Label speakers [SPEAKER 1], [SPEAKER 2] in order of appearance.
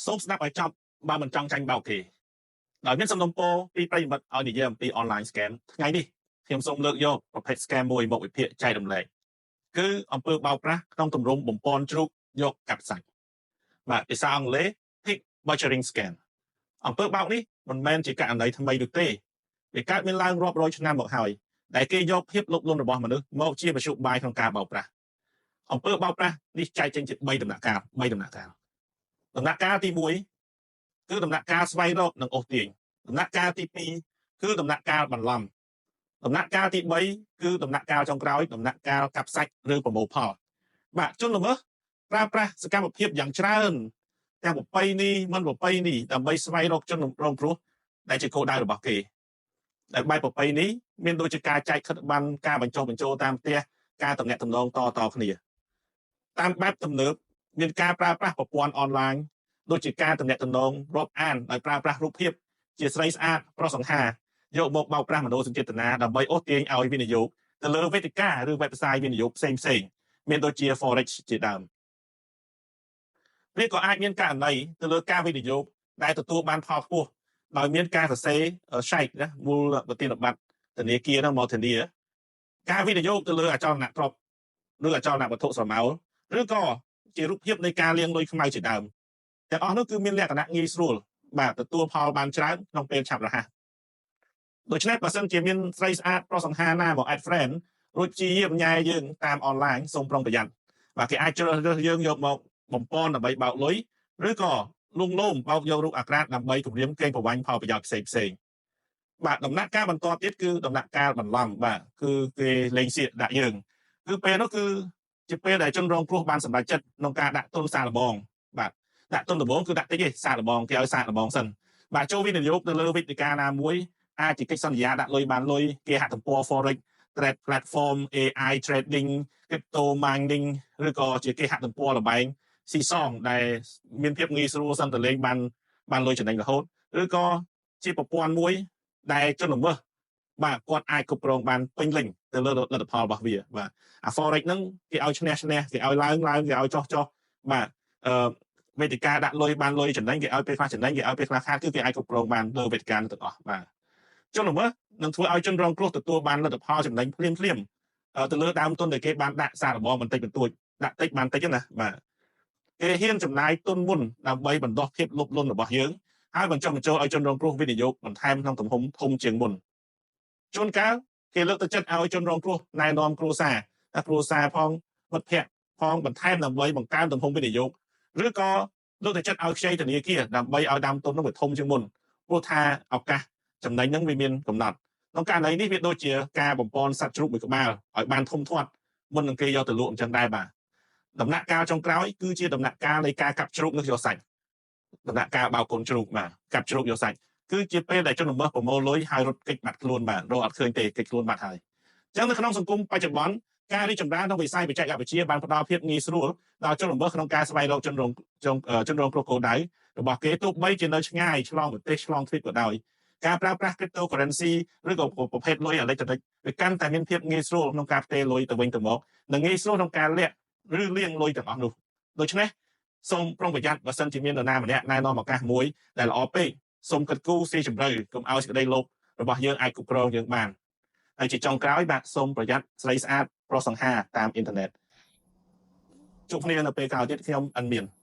[SPEAKER 1] សូមស្ដាប់ឲ្យចប់បើមិនចង់ចាញ់បោកគេដោយមានសំណូមពរពីប្រិយមិត្តឲ្យនិយាយអំពី online scam ថ្ងៃនេះខ្ញុំសូមលើកយកប្រភេទ scam មួយមកវិភាគចែករំលែកគឺអំពើបោកប្រាស់ក្នុងទម្រង់បំពន់ជ្រូកយកកាប់សាច់បាទភាសាអង់គ្លេស pig butchering scam។ អំពើបោកនេះមិនមែនជាករណីថ្មីនោះទេវាកើតមានឡើងរាប់រយឆ្នាំមកហើយដែលគេយកភាពលោភលន់របស់មនុស្សមកជាមធ្យោបាយក្នុងការបោកប្រាស់អំពើបោកប្រាស់នេះចែកចេញជា3ដំណាក់កាល3ដំណាក់កាលដំណាក់កាលទី1គឺដំណាក់កាលស្វែងរកនិងអូសទាញដំណាក់កាលទី2គឺដំណាក់កាលបន្លំដំណាក់កាលទី3គឺដំណាក់កាលចុងក្រោយដំណាក់កាលកាប់សាច់ឬប្រមូលផលបាទជនល្មើសប្រើប្រាស់សកម្មភាពយ៉ាងច្រើនទាំងប្រពៃណីមិនប្រពៃណីដើម្បីស្វែងរកជនរងគ្រោះដែលជាគោលដៅរបស់គេដែលបែបប្រពៃណីមានដូចជាការចែកខិតប័ណ្ណការបញ្ចុះបញ្ចូលតាមផ្ទះការតំណាក់តំណងតតគ្នាតាមបែបទំនើបមានការប្រើប្រាស់ប្រព័ន្ធអនឡាញដូចជាការតំណាក់តំណងរាប់អានដោយប្រើប្រាស់រូបភាពជាស្រីស្អាតប្រុសសង្ហាយកមកបោកប្រាស់មនោសញ្ចេតនាដើម្បីអូសទាញឲ្យវិនិយោគទៅលើវេទិកាឬ website វិនិយោគផ្សេងផ្សេងមានដូចជា Forex ជាដើមវាក៏អាចមានករណីទៅលើការវិនិយោគដែលទទួលបានផលខ្ពស់ដោយមានការសរសេរឆែកណាមូលប្រតិបត្តិធនាគារហ្នឹងមកធានាការវិនិយោគទៅលើអចលនទ្រព្យឬអចលនវត្ថុស្រមោលឬក៏ជារូបភាពនៃការលាងលុយខ្មៅជាដើមទាំងអស់នោះគឺមានលក្ខណៈងាយស្រួលបាទទទួលផលបានច្រើនក្នុងពេលឆាប់រហ័សដូច្នេះបើសិនជាមានស្រីស្អាតប្រុសសង្ហាណាមក add friend រួចព្យាយាមញ៉ែយើងតាមអនឡាញសូមប្រុងប្រយ័ត្នបាទគេអាចជ្រើសរើសយើងយកមកបំពន់ដើម្បីបោកលុយឬក៏លួងលោមបោកយករូបអាក្រាតដើម្បីគម្រាមកេងប្រវ័ញ្ចផលប្រយោជន៍ផ្សេងផ្សេងបាទដំណាក់កាលបន្តទៀតគឺដំណាក់កាលបន្លំបាទគឺគេលេងសៀកដាក់យើងគឺពេលនោះគឺជាពេលដែលជនរងគ្រោះបានសម្រេចចិត្តក្នុងការដាក់ទុនសាកល្បងបាទដាក់ទុនដំបូងគឺដាក់តិចទេសាកល្បងគេឲ្យសាកល្បងសិនបាទចូលវិនិយោគទៅលើវេទិកាណាមួយអាចជាកិច្ចសន្យាដាក់លុយបានលុយគេហទំព័រ Forex trade platform AI trading crypto mining ឬក៏ជាគេហទំព័រល្បែងស៊ីសងដែលមានភាពងាយស្រួលសឹងតែលេងបានបានលុយចំណេញរហូតឬក៏ជាប្រព័ន្ធមួយដែលជនល្មើសបាទគាត់អាចគ្រប់គ្រងបានពេញលេញទៅលើលទ្ធផលរបស់វាបាទអា forex ហ្នឹងគេឲ្យឈ្នះឈ្នះគេឲ្យឡើងឡើងគេឲ្យចុះចុះបាទអឺវេទិកាដាក់លុយបានលុយចំណេញគេឲ្យពេលខ្លះចំណេញគេឲ្យពេលខ្លះខាតគឺគេអាចគ្រប់គ្រងបានលើវេទិកានោះទាំងអស់បាទជនល្មើសនឹងធ្វើឲ្យជនរងគ្រោះទទួលបានលទ្ធផលចំណេញភ្លាមភ្លាមទៅលើដើមទុនដែលគេបានដាក់សារល្បងបន្តិចបន្តួចដាក់តិចបានតិចណាបាទគេហ៊ានចំណាយទុនមុនដើម្បីបណ្ដោះភាពលោភលន់របស់យើងហើយបញ្ចុះបញ្ចូលឲ្យជនរងគ្រោះវិនិយោគបន្ថែមក្នុងទំហំធំជាងមុនជួនកាលគេលើកទឹកចិត្តឲ្យជនរងគ្រោះណែនាំគ្រួសារថាគ្រួសារផងមិត្តភ័ក្តិផងបន្ថែមដើម្បីបង្កើនទំហំវិនិយោគឬក៏លើកទឹកចិត្តឲ្យខ្ចីធនាគារដើម្បីឲ្យដើមទុននោះវាធំជាងមុនព្រោះថាឱកាសចំណេញហ្នឹងវាមានកំណត់ក្នុងករណីនេះវាដូចជាការបំពន់សត្វជ្រូកមួយក្បាលឲ្យបានធំធាត់មុននឹងគេយកទៅលក់អញ្ចឹងដែរបាទដំណាក់កាលចុងក្រោយគឺជាដំណាក់កាលនៃការកាប់ជ្រូកនិងយកសាច់ដំណាក់កាលបោកកូនជ្រូកបាទកាប់ជ្រូកយកសាច់គឺជាពេលដែលជនល្មើសប្រមូលលុយហើយរត់គេចបាត់ខ្លួនបាទរកអត់ឃើញទេគេចខ្លួនបាត់ហើយអញ្ចឹងនៅក្នុងសង្គមបច្ចុប្បន្នការរីកចម្រើនក្នុងវិស័យបច្ចេកវិទ្យាបានផ្ដល់ភាពងាយស្រួលដល់ជនល្មើសក្នុងការស្វែងរកជនរងជនរងគ្រោះគោលដៅរបស់គេទោះបីជានៅឆ្ងាយឆ្លងប្រទេសឆ្លងទ្វីបក៏ដោយការប្រើប្រាស់ cryptocurrency ឬក៏ប្រភេទលុយអេឡិចត្រូនិកវាកាន់តែមានភាពងាយស្រួលក្នុងការផ្ទេរលុយទៅវិញទៅមកនិងងាយស្រួលក្នុងការលាក់ឬលាងលុយទាំងអស់នោះដូច្នេះសូមប្រុងប្រយ័ត្នបើសិនជាមាននរណាម្នាក់ណែនាំឱកាសមួយដែលល្អពេកសូមគិតគូរស៊ីជម្រៅកុំឲ្យសេចក្តីលោភរបស់យើងអាចគ្រប់គ្រងយើងបានហើយជាចុងក្រោយបាទសូមប្រយ័ត្នស្រីស្អាតប្រុសសង្ហាតាមអ៊ីនធឺណិតជួបគ្នានៅពេលក្រោយទៀតខ្ញុំអិនមាន។